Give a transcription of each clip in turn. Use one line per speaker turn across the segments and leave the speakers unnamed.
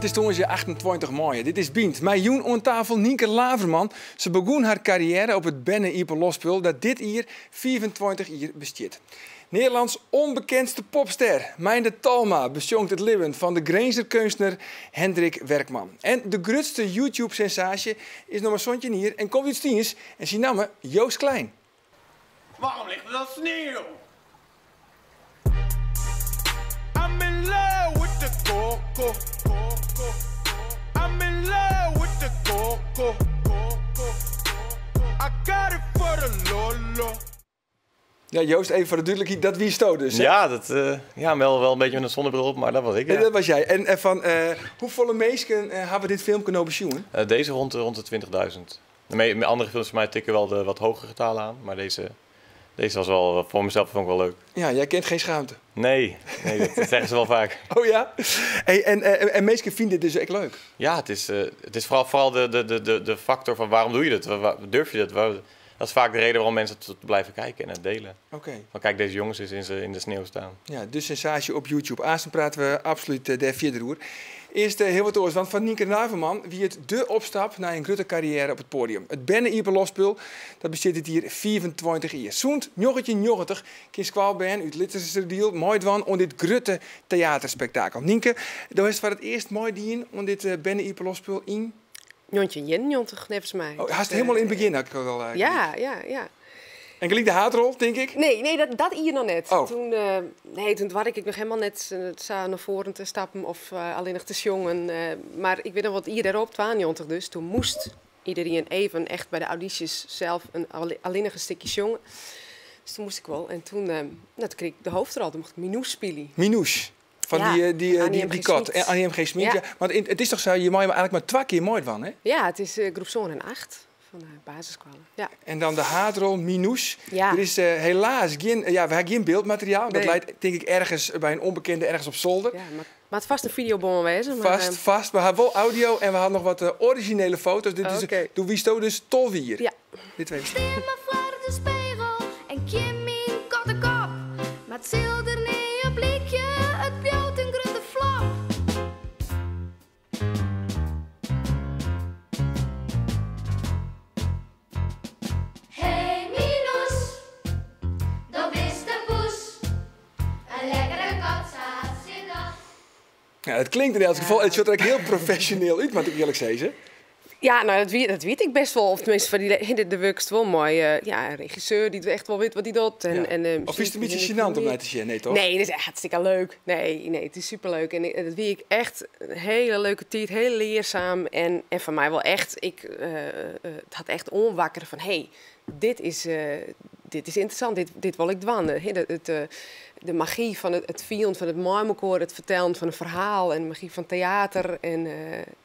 It is tongersdei 28 maaie. Dit is Bynt. Mei jûn oan tafel Nynke Laverman. Se begûn har karriêre op it berne-iepenloftspul dat dit jier 25 jier bestiet. Nederlands ûnbekendste popster Meindert Talma besjongt it libben fan de Grinzer keunstner Hendrik Werkman. En de grutste YouTube-sensaasje is noch mar 17 jier en komt út Stiens en syn namme Joost Klein.
Waarom ligt er dan sneeuw? I'm in love with the coco. I'm in love with the coco. I got it for the lolo.
Ja, Joost, even foar de dúdlikheid, dat wiesto dus, hè?
Ja, dat, ja, wel een beetje met een zonnebril op, maar dat was ik, ja.
Dat was jij. En van hoefolle minsken hawwe dit filmke no besjoen?
Deze rond de 20.000. De andere films van mij tikken wel de wat hogere getalen aan, maar deze was wel, voor mezelf vond ik wel leuk.
Ja, jij kent geen schaamte.
Nee, nee, dat zeggen ze wel vaak.
Oh ja? Hey, en mensen vinden dit dus echt leuk?
Ja, het is vooral de factor van waarom doe je dit? Durf je dat? Dat is vaak de reden waarom mensen het blijven kijken en het delen. Van kijk, deze jongens eens in de sneeuw staan.
Ja, de sensatie op YouTube. Aanstaan praten we absoluut daar verder over. Eerst heel wat oors, want van Nynke Laverman wie het de opstap naar een grote carrière op het podium. Het berne-iepenloftspul, dat bestiet dit jier 25 jier. Sûnt 1990 kinne skoalbern út Littenseradiel meidwaan oan dit grutte theaterspektakel. Nynke, do hast foar it earst meidien oan dit berne-iepenloftspul yn?
1991, neffens my.
Oh, hast helemaal in het begin, had ik al
Ja, ja, ja.
En gelyk de haadrol, tink ik?
Nee, nee, dat jier noch net.
Oh.
Toen, nee, toen doarde ik noch helemaal net sa nei foaren te stappen of allinnich te sjongen. Mar ik wit noch wat jier dêrop, 92 dus, toen moest iedereen even echt by de audysjes sels in allinnich in stikje sjonge. Dus toen moest ik wol. En toen, nou, toen krige ik de hoofdrol, toen mocht ik Minouche spylje.
Minouche? Fan
Ja, Annie M.
die
G.
kat.
Schmidt.
Annie M. G. Schmidt,
Ja.
ja. Want it is toch sa, je mei eigentlik mar 2 kear meidwaan, hè?
Ja, it is groep sân en 8 fan de basisskoalle. Ja.
En dan de haadrol, Minouche.
Ja.
Der is helaas gjin, ja, we hawwe gjin byldmateriaal. Dat
Nee.
leit, tink ik, ergens by in ûnbekende ergens op solder.
Ja, mar it fêst in fideobân wêze. Maar,
Vast, vast. We hawwe wol audio en we hawwe noch wat orizjinele foto's. Dit is,
Oké.
Doe wiesto dus 12 jier.
Ja.
Dit even.
Stean mar foar de spegel en kjim myn kattekop. Mar it sil der nea op lykje, it bliuwt in grutte flop. Hey Minous, do bist in poes. In lekkere kat sa sit dat.
Ja, it klinkt yn elk gefal, it sjocht der ek hiel profesjoneel út, moat ik earlik sizze.
Ja, nou, dat wit ik bêst wol. Of teminsten, foar dy, de wurkst wol mei, ja, in regisseur dy't echt wol wit wat hy docht. En
Of is it in
muzyk
bytsje
en
gênant om
muzyk.
nei te sjen? Nee, toch?
Nee, dat is echt hartstikke leuk. Nee, nee, it is superleuk. En dat wie ik echt in hiele leuke tiid, hiel learzaam. En foar my wol echt, ik, it hat echt oanwakkere fan, hey, dit is ynteressant, dit wol ik dwaan. Hè, de magy fan it fielen fan it mei-mekoar, it fertellen fan in ferhaal en de magy fan teäter. En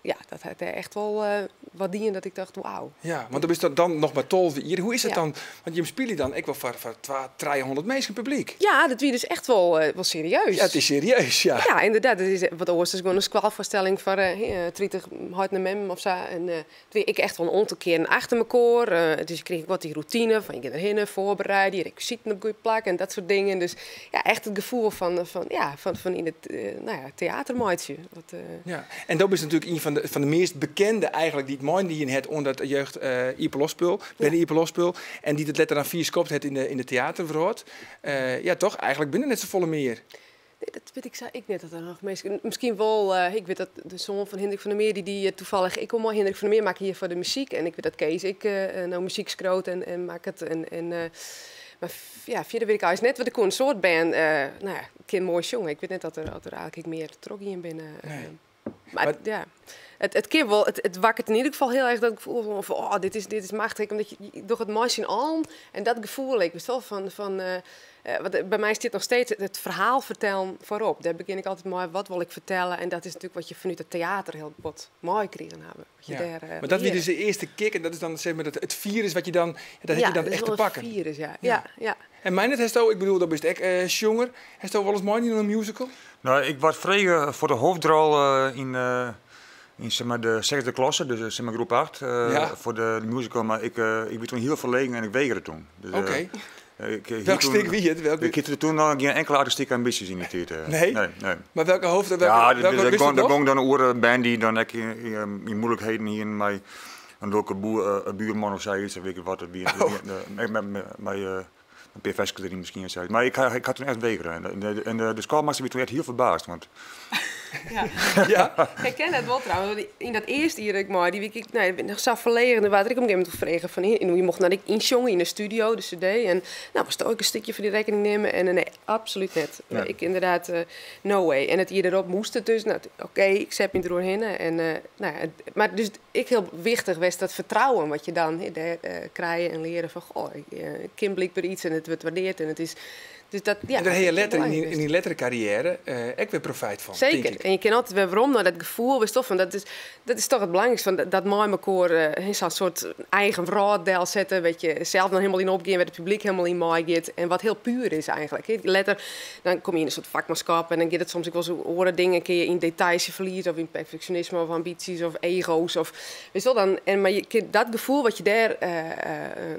ja, dat hat echt wol wat dien dat ik tocht, wauw.
Ja, want dan bist dat dan noch mar 12 jier. Hoe is it
Ja.
dan? Want je spylje dan ek wol foar twa, 300 minsken publyk.
Ja, dat wie dus echt wol serieus.
Ja, it is serieus, ja.
Ja, ynderdaad. It is wat oars as gewoan in skoalfoarstelling foar 30 heit en mem of sa. En it wie ek echt wol in oantal kearen achter mekoar. Dus je krige wat dy routine fan je gean derhinne, foarbereide, je rekwisiten op goede plak en dat soart dingen. Dus ja, echt it gefoel fan yn it nou ja, teäter meitsje. Wat
Ja, en dat is natuerlik ien fan de meast bekende eigentlik dy't meidien hat oan dat jeugd iepenloftspul, by de iepenloftspul, en dy't it letter dan fier skopt hat yn de teäterwrâld. Ja, toch? Eigentlik binne der net safolle mear.
Nee, dat wit ik sa ek net. Dat der noch minsken, miskien wol, ik wit dat de soan fan Hindrik van der Meer, dy tafallich ek wol mei Hindrik van der Meer makke hjir foar de muzyk. En ik wit dat Kees ek no muzyk skriuwt en makket. En mar ja, fierder wit ik eins net, want der koe in soad bern, nou ja, kin moai sjonge. Ik wit net dat der eigentlik mear trochgien binne.
Nee.
Maar
Maar
ja, it kin wol, it wakkeret yn ieder gefal hiel erch dat gefoel fan, oh, dit is machtich, omdat je docht it mei syn allen en dat gefoel, ik wist wol fan, want by my stiet noch steeds it ferhaal fertellen foarop. Dêr begjin ik altyd mei, wat wol ik fertelle? En dat is natuerlik wat je fanút it teäter hiel bot meikrigen hawwe. Wat je
Ja.
dêr
Maar dat wie
leare.
dus de earste kick en dat is dan zeg maar dat, it firus wat je dan, dat
Ja,
heb je dan
dat is
echt te
wol in
pakken.
firus, ja.
Ja.
Ja, ja.
En Meindert, hast ik bedoel, dat bist ek sjonger. Hast wolris meidien oan in musical?
Nou, ik waard frege foar de hoofdrol yn zeg maar, de zesde klasse, dus zeg maar, groep 8,
Ja.
foar de musical. Mar ik wie toen hiel ferlegen en ik wegere toen. Dus,
Oké.
Ik, hie
Welk
toen-
stik wie it? Welk-
Ik hie toen noch gjin inkelde artistike ambysjes yn dy tiid.
Nee?
Nee, nee.
Mar welke hoofd... Welke,
Ja,
welke,
dat
wist
gong,
het
dat
nog?
gong dan oer in band dy't dan ek yn moeilikheden hienen mei in lilke buorman of sayts, of wit ik wat. Dat wie,
Oh.
mei in pear ferskes deryn miskien of sayts. Mar ik ha toen echt wegere. En de skoalmaster wie toen echt hiel ferbaasd. Want
Ja.
Ja.
Ik ken dat wol trouwens, want yn dat earste jier dat ik mei die, wie ik, nee, bin noch sa ferlegen. Der waard der ek op in gegeven momint frege fan, en je mocht dan ek ynsjonge yn de studio, de cd. En nou, moast ek in stikje fan dy rekkening nimme. En nee, absoluut net.
Nee.
Ik inderdaad, no way. En it jier derop moast it dus. Nou, oké, ik set my deroerhinne. En, nou ja, it, mar dus ek hiel wichtich west dat fertrouwen wat je dan, hè, dêr krije en leare fan, goh, ik kin blykber yts en it wurdt waardearre en it is... Dus dat, ja,
En dêr ha je
dat is
letter
belangrijk
yn dyn lettere karriêre ek wer profyt fan,
Zeker.
tink ik.
En je kin altyd wer werom nei dat gefoel, witst toch, fan dat is toch it belangrykste, fan dat mei mekoar, hè, sa'n soart eigen wrâld delsette, wêr't je sels noch hielendal yn opgean, wêr't it publyk hielendal yn meigiet en wat hiel puer is eigentlik. Hè. Letter dan komme je yn in soart fakmanskap en dan giet it soms ek wolris oer oare dingen, kinne je yn details ferlieze of yn perfeksjonisme of ambysjes of ego's of, witst wol, dan, en, mar je kin, dat gefoel wat je dêr,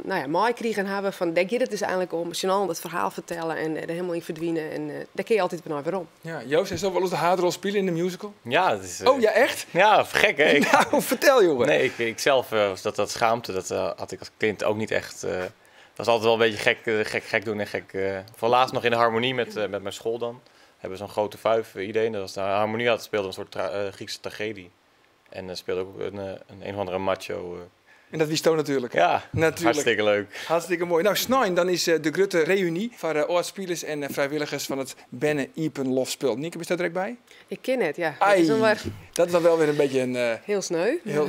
nou ja, meikrigen hawwe, fan dêr giet it dus eigentlik om, syn allen dat ferhaal fertelle en der hielendal yn ferdwine en dêr kinne je altyd wer nei werom.
Ja, Joost, hast wolris de haadrol spile yn de musical?
Ja, dat is,
Oh ja, echt?
Ja, gek hè? Ik
Nou, fertel jongen.
Nee, ik zelf, was dat schaamte, dat had ik als kind ook niet echt. Dat was altijd wel een beetje gek doen en gek. Voor laatst nog in de harmonie met mijn school dan. Hebben we zo'n grote fuif idee. En dat was de harmonie had, speelde een soort Griekse tragedie. En dan speelde ook een of andere macho.
En dat wist toen natuurlijk.
Ja,
Natuurlijk.
Hartstikke leuk.
Hartstikke mooi. Nou, snein, dan is de grote reunie van oud-spelers en vrijwilligers van het Benne Iepenloftspul. Nienke, ben je daar direct bij?
Ik ken het, ja. Dat
Ai,
is dan maar
dat is dan wel weer een beetje een,
heel sneu.
Heel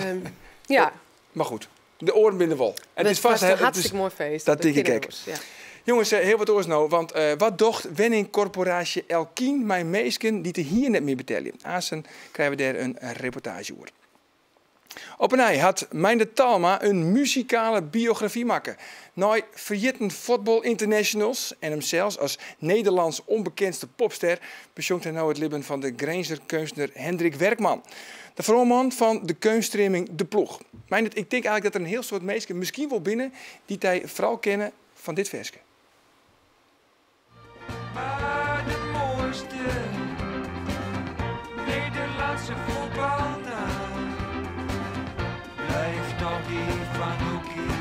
Ja.
Maar goed, de oren binnen wol. En het is vast
Het was een
het is
hartstikke mooi feest.
Dat denk ik
kennen
ook.
we ons, ja.
Jongens, heel wat oors nou, want wat docht wenningcorporatie Elkien mijn meesken die te hier net meer betalen? Asen krijgen we daar een reportage over. Op een ei had Meindert Talma een muzikale biografie maken. Na verjitten voetbal internationals en hem zelfs als Nederlands onbekendste popster besjongt hij nou het libben van de Grinzer kunstner Hendrik Werkman. De frontman van de kunststreaming De Ploeg. Meindert, ik denk eigenlijk dat er een heel soort mensen misschien wel binnen die hij vooral kennen van dit versje.
Maar de mooiste Nederlandse voetbalnaam blijft toch die van Hoekie,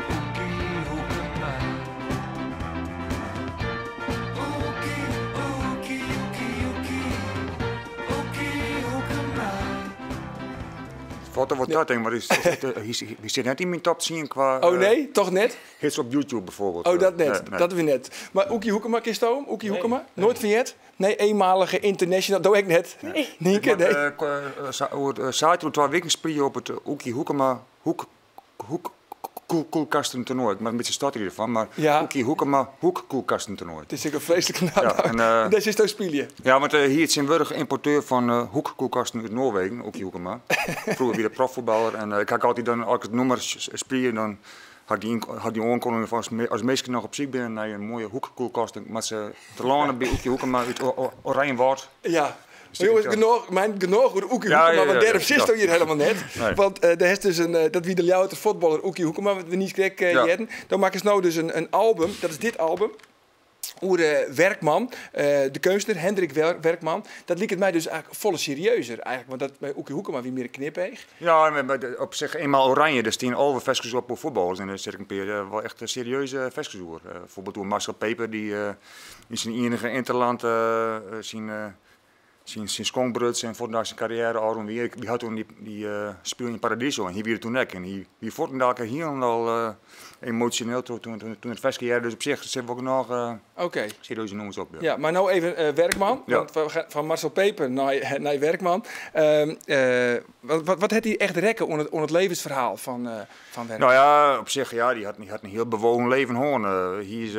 Hoekie Hoekema. Hoekie, Hoekie, Hoekie, Hoekie, Hoekie Hoekema.
Wat er wordt dat, denk ik, maar hij zit net in mijn top 10 qua,
Oh nee, toch net?
hits op YouTube bijvoorbeeld.
Oh, dat net.
Nee, nee.
Dat weer net. Maar Oekie Hoekema, kist je hem? Oekie
Nee.
Hoekema? Nooit van jet? Nee, eenmalige international. Doe ik net.
Nee.
Nienke,
Ik
nee.
Over zaterdag 2 weken speel je op het Oekie Hoekema hoek, koelkastentoernooi. Ik maak een beetje start hiervan, maar
Ja.
Oekie Hoekema hoekkoelkastentoernooi.
Het is ook een vreselijke naam.
Ja, en,
Daar is het speel je.
Ja, want hier is Zinwurg importeur van hoekkoelkasten uit Noorwegen, Oekie Hoekema. Vroeger weer de profvoetballer. En ik had altijd dan, als ik het nummer speel, dan had die had die aankondiging van als meesten nog op ziek ben naar een mooie hoekkoelkast, maar ze te landen bij Oekie Hoekema uit Oranjewoud.
Ja.
Dus
Maar jongens,
ik,
mijn genoeg over Oekie
Ja,
Hoekema,
ja,
want
ja,
daarom
ja.
zit
Ja.
hier helemaal net.
Nee.
Want daar is dus een, dat wie de Ljouwerter voetballer Oekie Hoekema, wat we niet kregen,
Ja.
Dan maken ze nou dus een album, dat is dit album. Oer Werkman, de kunstenaar Hendrik Werkman. Dat liep het mij dus eigenlijk volle serieuzer eigenlijk. Want dat bij Oekie Hoekema wie meer een knipeeg.
Ja, maar op zich eenmaal oranje, dus 10 over versjes op voor voetballers. En daar zit ik een paar wel echt serieuze versjes oer. Bijvoorbeeld door Marcel Peper, die in zijn enige interland zijn schoonbruts en voor zijn carrière al rond weer. Die had toen die speel in Paradiso en hier weer toen ek. En hier voort en daar hier al emotioneel toen het versje jaren. Dus op zich zitten we ook nog serieuze nummers op. Ja.
Ja, maar nou even Werkman.
Ja.
Want we gaan van Marcel Peper naar Werkman. Wat had hij echt rekken onder het levensverhaal van Werkman?
Nou ja, op zich, ja, die had een heel bewogen leven hoor. Hij is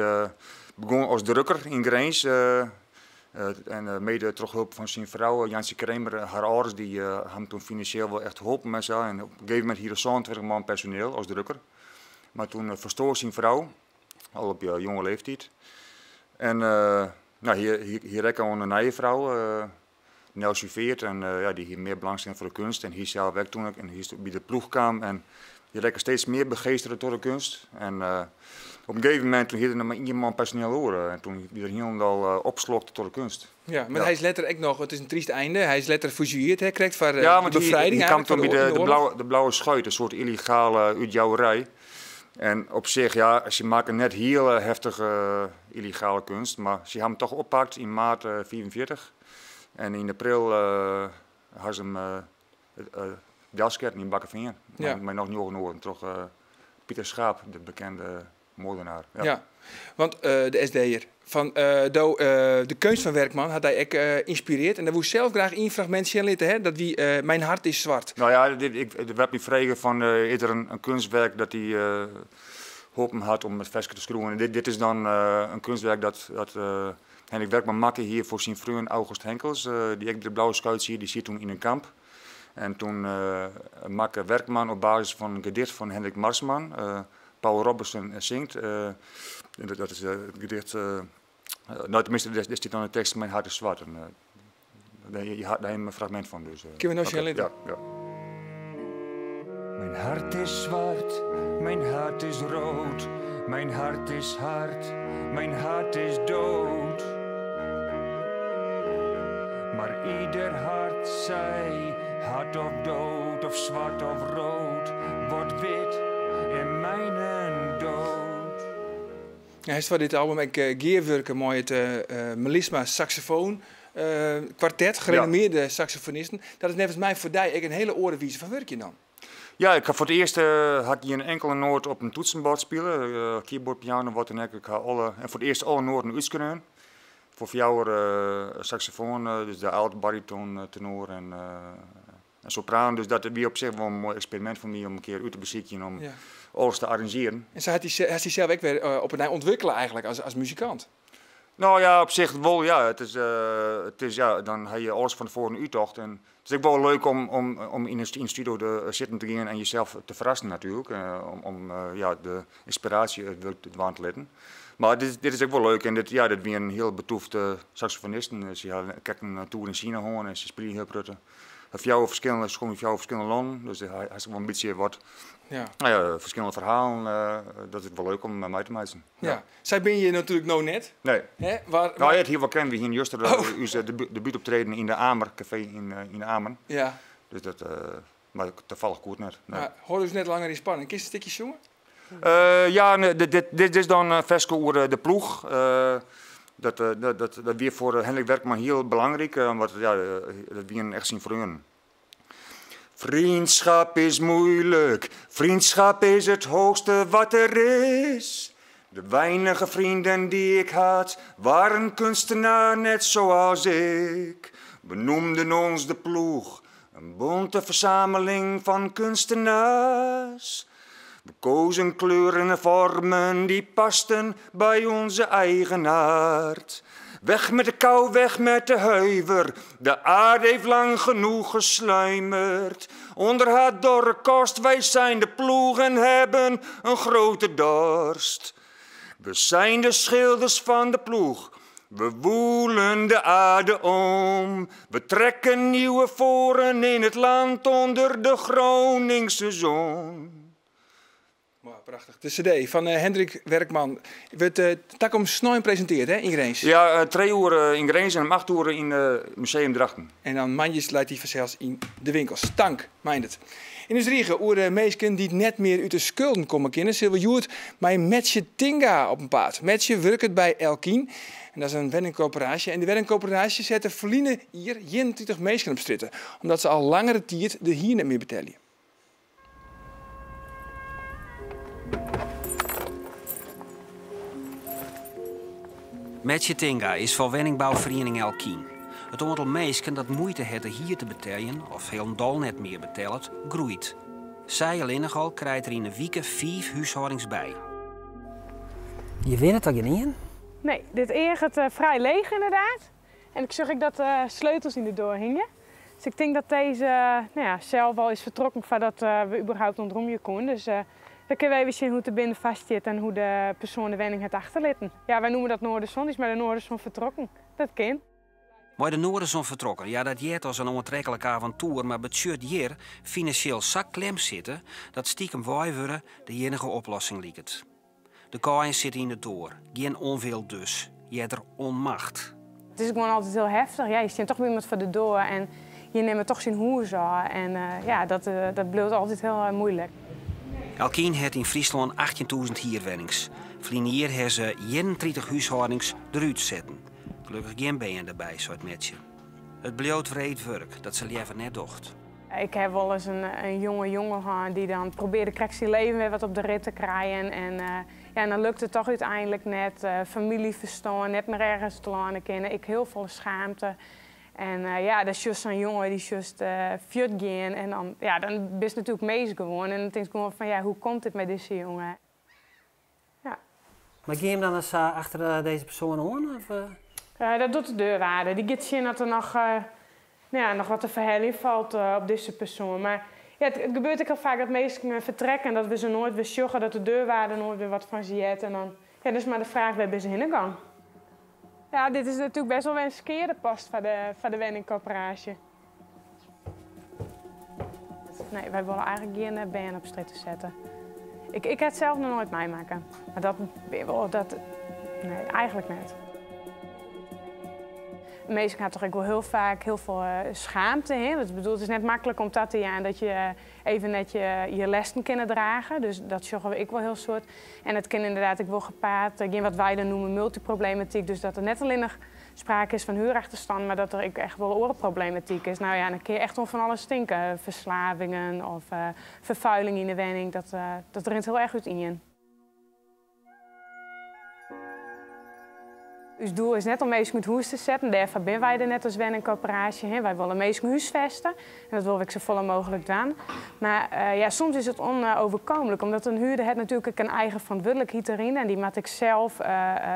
begonnen als drukker in Grins. En mede door hulp van zijn vrouw, Jansje Kramer, haar ouders, die hem toen financieel wel echt geholpen en zo. En op een gegeven moment hier zo'n 20 man personeel als drukker. Maar toen verstoor zijn vrouw, al op jonge leeftijd. En nou, hier rekken we een nieuwe vrouw, Nel Suveert en ja, dy hie mear belangstelling foar de kunst en hy sels ek toen en hy by de ploech kaam en hy rekke steeds mear begeestere troch de kunst. En op in gegeven momint toen hie er noch mar ien man personiel oer en toen wie er hielendal opslokt troch de kunst.
Ja, mar hy is letter ek noch, it is in tryst einde, hy is letter fusilleerd, hè, krekt foar
Ja, want
de befrijding
hy kaam
eigenlijk,
toen by
foar de oarloch.
de Blauwe Schuit, in soart yllegale útjouwerij. En op sich, ja, se makken net hiele heftige yllegale kunst, mar se ha him toch oppakt yn maart 45. En yn april ha se him delsketten yn Bakkefean, mei noch njoggen oaren troch Pieter Schaap, de bekende moordenaar.
Ja. Ja, want de SD'er fan do, de keunst fan Werkman hat dy ek ynspireard en dêr woe sels graach ien fragmint sjen litte, hè? Dat wie Mijn hart is zwart.
Nou ja, dit, ik, der werd my frege fan, is der in kunstwerk dat dy holpen hat om it ferske te skriuwen. En dit is dan in kunstwerk dat Hendrik Werkman makke hie foar syn freon August Henkels, dy't ek by de Blauwe Schuit siet, dy siet toen yn in kamp. En toen makke Werkman op basis fan in gedicht fan Hendrik Marsman, Paul Robeson zingt, en dat is it gedicht, no tenminste, dêr stiet dan de tekst Mijn hart is zwart. En dêr, je hat dêr in fragmint fan. Dus,
Kinne we no sjen
oké,
litte?
Ja, ja. Mijn hart is zwart, mijn hart is rood, mijn hart is hard, mijn hart is dood. Maar ieder hart zij hard of dood of zwart of rood, wordt wit in mijn dood.
Ja, hy is foar dit album ek gearwurke mei it Melisma Saxofoon kwartet, gerenommeerde saxofonisten. Dat is neffens my foar dy ek in hiele oare wize fan wurkjen dan.
Ja, ik ha foar it earst ha ik gjin inkelde noat op in toetsenbord spile, keyboard, piano, wat dan ek. Ik ha alle, en foar it earst alle noaten útskreaun. Foar fjouwer saxofoon, dus de alt, bariton, tenor en sopraan. Dus dat wie op sich wol in moai eksperimint foar my om in kear út te besykjen om alles te arrangearjen.
En sa hat hy sels ek wer op 'e nij ûntwikkele eigenlijk as muzikant.
Nou ja, op sich wol, ja. It is it is, ja, dan ha je alles fan tefoaren úttocht. En it is ek wol leuk om yn de studio te sitten te gean en jezelf te ferrassen natuerlik. Om, ja, de ynspiraasje it wurk te dwaan te litten. Mar dit is ek wol leuk en dit, ja, dit wienen hiel betûfte saxofonisten. Se ha krekt in toer yn Sina hân en se spylje hiel protte. Fjouwer ferskillende, se komme yn fjouwer ferskillende lannen, dus hy hat wol in bytsje wat, nou ja, ferskillende ferhalen. Dat is wol leuk om mei te meitsjen.
Ja. Sy binne hjir natuerlik no net.
Nee.
Hè? Waar,
Nou ja, it hie wol ken. We hiene juster ús debuutoptreden yn de Amer Café yn Amen. Dus dat, mar tafallich goed net. Nee.
Maar hâld ús net langer yn spanning. Kinst in stikje sjonge?
Ja, nee, dit is dan in ferske oer de ploech. Dat wie foar Hendrik Werkman hiel belangryk, want ja, dat wienen echt syn freonen. Vriendschap is moeilijk, vriendschap is het hoogste wat er is. De weinige vrienden die ik had, waren kunstenaar net zoals ik. We noemden ons de ploeg, een bonte verzameling van kunstenaars. We kozen kleuren en vormen die pasten bij onze eigen aard. Weg met de kou, weg met de huiver. De aarde heeft lang genoeg gesluimerd. Onder haar dorre kost, wij zijn de ploeg en hebben een grote dorst. We zijn de schilders van de ploeg. We woelen de aarde om. We trekken nieuwe voren in het land onder de Groningse zon.
Moai, prachtich. De CD fan Hendrik Werkman wurdt takom snein presintearre, hè, yn Grins?
Ja, 3 oere yn Grins en om 8 oere yn Museum Drachten.
En dan moandeis leit hy fansels yn de winkels. Tank, Meindert. Yn ús rige oer de minsken dy't net mear út de skulden komme kinne, sille we hjoed mei Metsje Tinga op 'en paad. Metsje wurket by Elkien en dat is in wenningkorporaasje. En de wenningkorporaasje sette ferline jier 31 minsken op strjitte, omdat se al langere tiid de hier net mear betelje.
Metsje Tinga is fan wenningbouferiening Elkien. It oantal minsken dat muoite hat de hier te beteljen of hielendal net mear betellet, groeit. Sy allinnich al krijt der yn 'e wike 5 húshâldings by.
Je wennet al gjin ien?
Nee, dit eaget frij leech ynderdaad. En ik seach ek dat de sleutels yn de doar hingje. Dus ik tink dat dizze sels al is fertrokken foardat we überhaupt ûntromje koene. Dus dan kinne we even sjen hoe't de binnen vastsit en hoe de persoan de wenning hat achterlitten. Ja, wy neame dat Noorderzon, is mei de Noorderzon fertrokken. Dat kin.
Mei de Noorderzon fertrokken, ja dat heart as in oantreklik aventoer, mar betsjut hjir finansjeel sa klem sitte dat stikem weiwurde de iennige oplossing liket. De kaaien sitte yn de doar, gjin onwil dus, earder onmacht.
Het is gewoon altijd heel heftig. Ja, je staat toch bij iemand voor de deur en je neemt toch zijn hoer zo. En ja, dat blijft altijd heel moeilijk.
Elkien hat yn Fryslân 18.000 hierwennings. Ferline jier ha se 31 húshâldings derút setten. Gelokkich gjin bern derby, seit Metsje. It bliuwt wreed wurk dat se leaver net docht.
Ik heb wel eens een jonge jongen gehad die dan probeerde krekt zijn leven weer wat op de rit te krijgen. En ja, en dan lukt het toch uiteindelijk net. Familie verstaan, net meer ergens te landen kennen. Ik heel veel schaamte. En ja, dat is juist zo'n jongen die juist fjut gaan. En dan, ja, dan ben je natuurlijk meest gewoon. En dan denk ik gewoon van, ja, hoe komt het met deze jongen? Ja.
Maar ga je hem dan eens achter deze persoon aan? Of?
Dat doet de deurwaarder. Die gaat zien dat er nog, nou ja, nog wat te verhellen valt op deze persoon. Maar ja, het gebeurt ook heel vaak dat mensen vertrekken en dat we ze nooit weer sjoggen, dat de deurwaarder nooit weer wat van ze heeft. En dan, ja, dat is maar de vraag waar ze heen gaan. Ja, dit is natuurlijk best wel een skeerde post van de wenningcorporatie. Nee, wij willen eigenlijk geen band op straat te zetten. Ik heb het zelf nog nooit meemaken. Maar dat, dat, nee, eigenlijk net. Meestal gaat toch ook wel heel vaak heel veel schaamte in. Want het is net makkelijk om dat te gaan dat je even net je lessen kunnen dragen. Dus dat zorgen we ik wel heel soort. En het kan inderdaad ook wel gepaard, geen wat wij dan noemen multiproblematiek. Dus dat er net alleen nog sprake is van huurachterstand, maar dat er ook echt wel orenproblematiek is. Nou ja, dan kun je echt wel van alles stinken. Verslavingen of vervuiling in de wenning, dat rent heel erg uit in. Ons doel is net om mensen met huis te zetten. Daarvoor zijn wij er net als wenningcorporatie. Hè. Wij willen mensen huisvesten en dat willen we zo vol mogelijk doen. Maar ja, soms is het onoverkomelijk, omdat een huurder heeft natuurlijk ook een eigen verantwoordelijkheid erin. En die moet ik zelf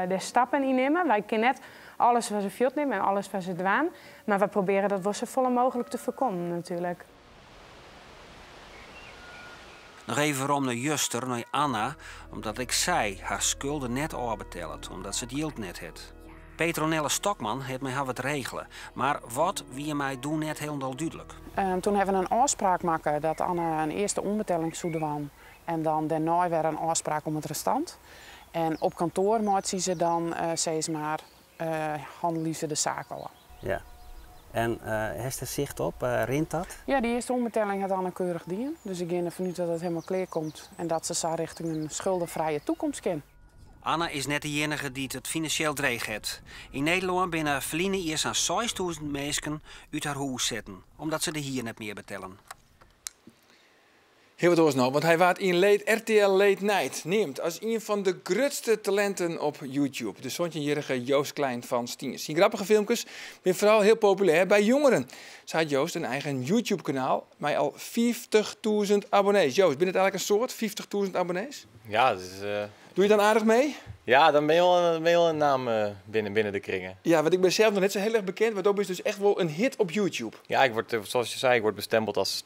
de stappen innemen. Wij kunnen net alles wat ze fjot nemen en alles wat ze doen. Maar we proberen dat wel zo vol mogelijk te voorkomen natuurlijk.
Nog even om naar Juster, naar Anna, omdat ik zei haar schulden net afbetalen, omdat ze het geld net had. Petronelle Stokman heeft mij haar wat regelen, maar wat wie mij doen net helemaal duidelijk.
Toen hebben we een afspraak maken dat Anna een eerste onbetelling zou doen en dan daarna weer een afspraak om het restant. En op kantoor maakt ze dan steeds maar handelen ze de zaak al.
Ja. En heeft er zicht op, rint dat?
Ja, die eerste onbetelling had Anne keurig dien. Dus ik ga ervan uit dat het helemaal klaar komt en dat ze zo richting een schuldenvrije toekomst kan.
Anna is net de enige die het financieel dreig heeft. In Nederland binnen verliezen eerst aan 6000 mensen uit haar huis zetten, omdat ze de hier net meer betalen.
Heel wat oors nou, want hij waard in late RTL Late Night neemt als een van de grootste talenten op YouTube. De zondjejarige Joost Klein van Stiens. Zijn grappige filmpjes zijn vooral heel populair bij jongeren. Zo had Joost een eigen YouTube-kanaal met al 50.000 abonnees. Joost, ben het eigenlijk een soort 50.000 abonnees?
Ja, dat is
Doe je dan aardig mee?
Ja, dan ben je al een naam binnen de kringen.
Ja, want ik ben zelf nog net zo heel erg bekend, maar dat is dus echt wel een hit op YouTube.
Ja, zoals je zei, ik word bestempeld als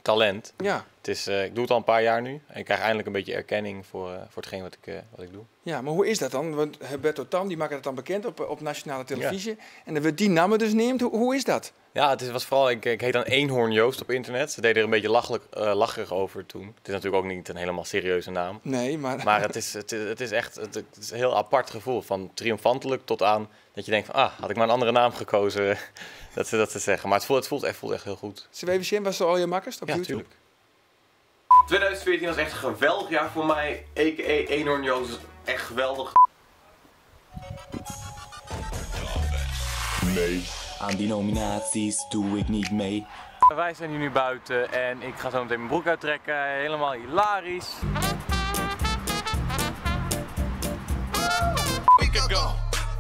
talent. Ik doe het al een paar jaar nu en ik krijg eindelijk een beetje erkenning voor hetgeen wat ik doe.
Ja, maar hoe is dat dan? Want Humberto Tan die maakt het dan bekend op nationale televisie. En dan wordt die naam dus neemt. Hoe is dat?
Ja, het is, was vooral, ik heet dan Eenhoorn Joost op internet. Ze deden er een beetje lacherig over toen. Het is natuurlijk ook niet een helemaal serieuze naam.
Nee, maar
Maar het is echt, het is een heel apart gevoel. Van triomfantelijk tot aan dat je denkt van, ah, had ik maar een andere naam gekozen. Dat ze dat te zeggen. Maar het voelt echt heel goed.
Zullen we even zien, was er al je makkers op
Ja,
YouTube?
tuurlijk. 2014 was echt een geweldig jaar voor mij. A K A Eenhoorn Joost is echt geweldig.
Nee. Aan die nominaties doe ik niet mee.
Wij zijn hier nu buiten en ik ga zo meteen mijn broek uittrekken. Helemaal hilarisch.
We could go.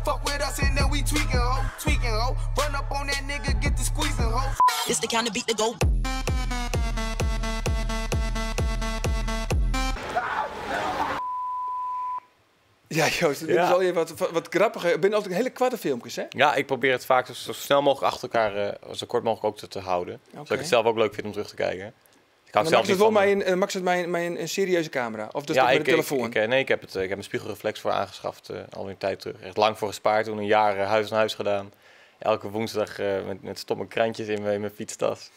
Fuck with us and then we tweaking, ho, tweaking, ho. Run up on that nigga, get the squeezing, ho.
This the kind of beat to go.
Ja, Joost, dit is al je wat grappiger. Het zijn altijd hele kwarte filmpjes, hè?
Ja, ik probeer het vaak zo snel mogelijk achter elkaar, zo kort mogelijk ook te houden. Zodat ik het zelf ook leuk vind om terug te kijken. Ik hou
Maar
zelf
maakt het
niet
wel
van,
maakt het mij een serieuze camera? Of dus
Ja,
toch met de telefoon?
nee, ik heb een spiegelreflex voor aangeschaft, alweer een tijd terug. Echt lang voor gespaard, toen een jaar huis aan huis gedaan. Elke woensdag met stomme krantjes in mijn fietstas.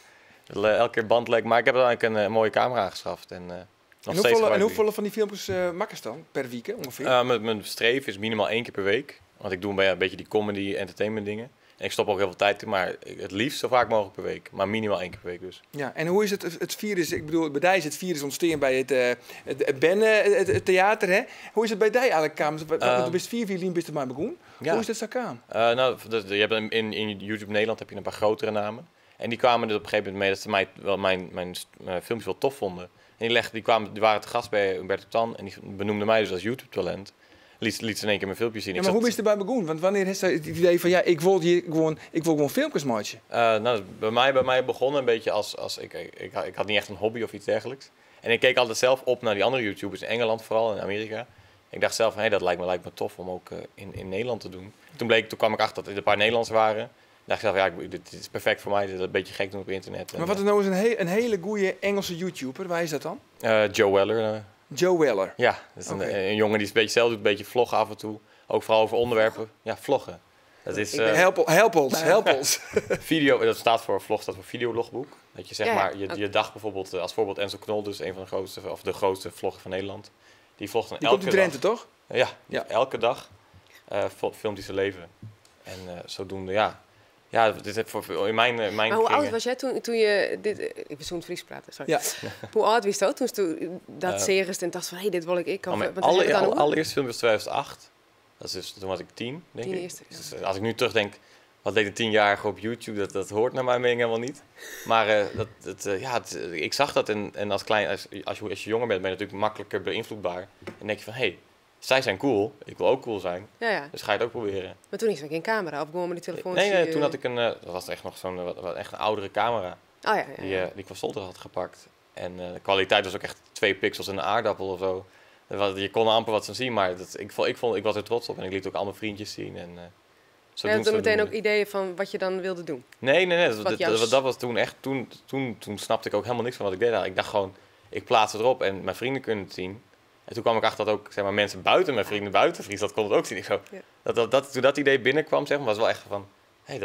Elke keer bandlek. Maar ik heb uiteindelijk een mooie camera aangeschaft. En nog steeds
En
gebruik ik die.
hoeveel van die filmpjes maak je dan per week, hè, ongeveer?
Mijn streven is minimaal 1 keer per week. Want ik doe een beetje die comedy, entertainment dingen. En ik stop ook heel veel tijd in, maar het liefst zo vaak mogelijk per week. Maar minimaal 1 keer per week dus.
Ja, en hoe is het, het virus, ik bedoel, bij die is het virus ontstaan bij het Benne, het theater, hè? Hoe is het bij die eigenlijk, Kamer? Want du bist 4 violin, bist er maar begonnen. Hoe is dat zo kwam?
Nou, dat, je hebt in, in, in YouTube Nederland heb je een paar grotere namen. En die kwamen er op een gegeven moment mee dat ze mij wel mijn filmpjes wel tof vonden. En die waren te gast bij Humberto Tan en die benoemden mij dus als YouTube-talent. Liet ze in één keer mijn filmpjes zien.
Ja,
Ik
maar
zat
hoe is het erbij begonnen? Want wanneer is het idee van, ja, ik wil hier gewoon, ik wil gewoon filmpjes maken?
Nou, bij mij begon een beetje als ik had niet echt een hobby of iets dergelijks. En ik keek altijd zelf op naar die andere YouTubers in Engeland vooral, in Amerika. Ik dacht zelf, hey, dat lijkt me tof om ook in Nederland te doen. Toen kwam ik achter dat er een paar Nederlanders waren. Toen dacht ik zelf, ja, dit is perfect voor mij, dit is een beetje gek doen op internet.
Maar wat is nou eens een hele goede Engelse YouTuber, waar is dat dan?
Joe Weller.
Joe Weller.
Ja, dat is een jongen die het een beetje zelf doet, een beetje vloggen af en toe. Ook vooral over onderwerpen. Ja, vloggen. Dat is,
Ik ben Help ons, help ons.
Video, dat staat voor vlog, staat voor videologboek. Dat je je dag bijvoorbeeld, als voorbeeld Enzo Knol, dus een van de grootste, of de grootste vlogger van Nederland. Die vlogt dan
Die
elke
komt uit Drenthe,
dag.
toch?
Ja, elke dag filmt hij zijn leven. En zodoende, ja. Ja, dit heb voor veel, in mijn
Maar hoe oud
kringen.
was jij toen je dit, ik ben zo'n Fries praten, sorry.
Ja.
Hoe oud was dat toen je dat series en dacht van, hey, dit wil ik. Ik
Mijn
want dat heb ik dan ook.
allereerste film was 2008. Dat is dus, toen was ik 10, denk
10
ik.
eerste, ja.
Dus als ik nu terugdenk, wat deed een 10-jarige op YouTube? Dat hoort naar mijn mening helemaal niet. Maar ik zag dat en als klein, als, als je, als je jonger bent, ben je natuurlijk makkelijker beïnvloedbaar. En dan denk je van, hé, hey, zij zijn cool, ik wil ook cool zijn. Dus ga je het ook proberen.
Maar toen is er geen camera, of gewoon met die telefoon?
Nee, nee, toen had ik een, dat was echt nog zo'n wat, echt een oudere camera.
Oh, ja, ja,
Die
ja.
ik van Solter had gepakt. En de kwaliteit was ook echt 2 pixels en een aardappel of zo. Je kon amper wat van zien, maar ik was er trots op. En ik liet ook al mijn vriendjes zien. En zo
Je had
doen,
dan
zo
meteen
doen.
ook ideeën van wat je dan wilde doen?
Nee, nee, nee.
Wat jouw
Dat was toen echt... Toen snapte ik ook helemaal niks van wat ik deed. Ik dacht gewoon, ik plaats het erop en mijn vrienden kunnen het zien. En toen kwam ik achter dat ook, mensen buiten mijn vrienden buiten Friesland konden het ook zien. Ik zo, toen dat idee binnenkwam, was wel echt van... Hey,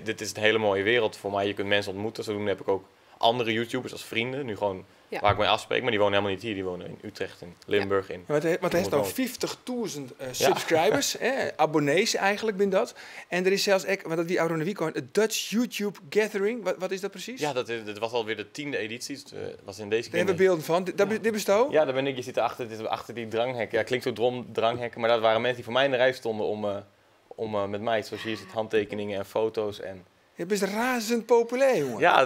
dit is een hele mooie wereld voor mij. Je kunt mensen ontmoeten. Zodoende heb ik ook andere YouTubers als vrienden. Nu gewoon waar ik mee afspreek. Maar die wonen helemaal niet hier. Die wonen in Utrecht, in Limburg. In
Ja, want hij heeft nou
Noord-Holland.
50.000 subscribers, hè, abonnees eigenlijk, ben dat. En er is zelfs, ook, want dat wie Aron de Weekend, het Dutch YouTube Gathering. Wat is dat precies?
Ja, dat was alweer de 10e editie. Het was in deze
Daar hebben we
keer
beelden van. Dit bestaat?
Ja, daar ben ik. Je zit achter, dit is achter die dranghekken. Ja, klinkt zo drom, dranghekken. Maar dat waren mensen die voor mij in de rij stonden om met mij, zoals hier zit, handtekeningen en foto's. En
Je bent razend populair, jongen.
Ja,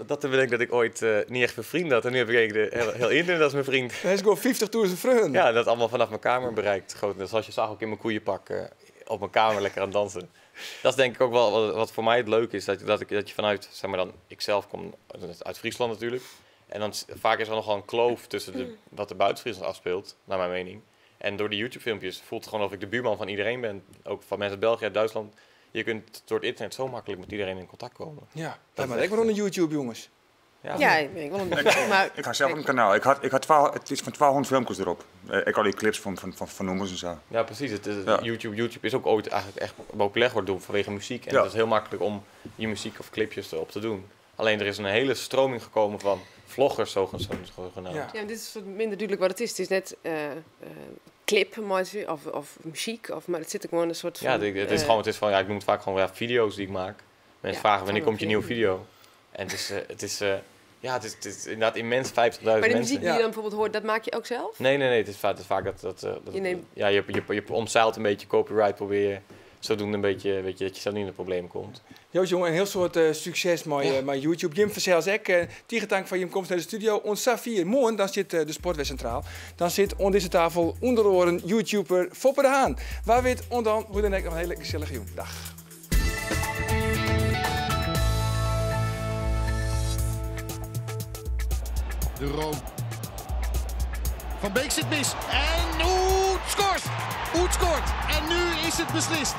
dat bedenk ik dat ik ooit niet echt veel vrienden had. En nu heb ik eigenlijk heel internet als mijn vriend.
Hij is gewoon 50.000 vrienden.
Ja, dat allemaal vanaf mijn kamer bereikt. Groot. Zoals je zag, ook in mijn koeienpak op mijn kamer lekker aan het dansen. Dat is denk ik ook wel wat voor mij het leuke is. Dat je vanuit, zeg maar dan, ik zelf kom uit Friesland natuurlijk. En dan vaak is er nogal een kloof tussen wat er buiten Friesland afspeelt, naar mijn mening. En door die YouTube-filmpjes voelt het gewoon of ik de buurman van iedereen ben. Ook van mensen uit België, uit Duitsland. Je kunt door het internet zo makkelijk met iedereen in contact komen.
Ja,
Dat
maar
is
ik
echt,
ben op YouTube, jongens.
Ja.
Ja, ik ben wel een beetje, maar
Ik ga zelf op een kanaal. Ik had, ik had het is van 1200 filmpjes erop. Ik al die clips van nummers en zo.
Ja, precies. YouTube is ook ooit eigenlijk echt populair geworden vanwege muziek. En het is heel makkelijk om je muziek of clipjes erop te doen. Alleen er is een hele stroming gekomen van vloggers, zogenaamd.
Ja, maar dit is wat minder duidelijk wat het is. Het is net clip, maar of muziek, maar het zit ook gewoon een soort
Ja,
van,
het is gewoon, het is van, ja, ik noem het vaak gewoon, ja, video's die ik maak. Mensen
Ja,
vragen wanneer
van
komt je nieuwe
video.
video? En het is het is ja, het is, het is inderdaad immens 50.000
Maar de
mensen.
muziek die je dan bijvoorbeeld hoort, dat maak je ook zelf?
Nee, nee, nee. Het is vaak, het is vaak dat, dat, dat
Je neemt
ja, je, je, je omzeilt een beetje copyright, probeer je zodoende een beetje, weet je, dat je zelf niet in de problemen komt.
Joost, jongen, een heel soort succes met YouTube. Jim Verzels ek, tiegetank van Jim komt naar de studio. Ons Safir, morgen, dan zit de Sportwest Centraal. Dan zit onder deze tafel onder oren YouTuber Foppe de Haan. Waar weet on dan, hoe dan ook, nog een hele gezellige jong. Dag.
De Roon. Van Beek zit mis. En Oet scoort! Oet scoort! En nu is het beslist.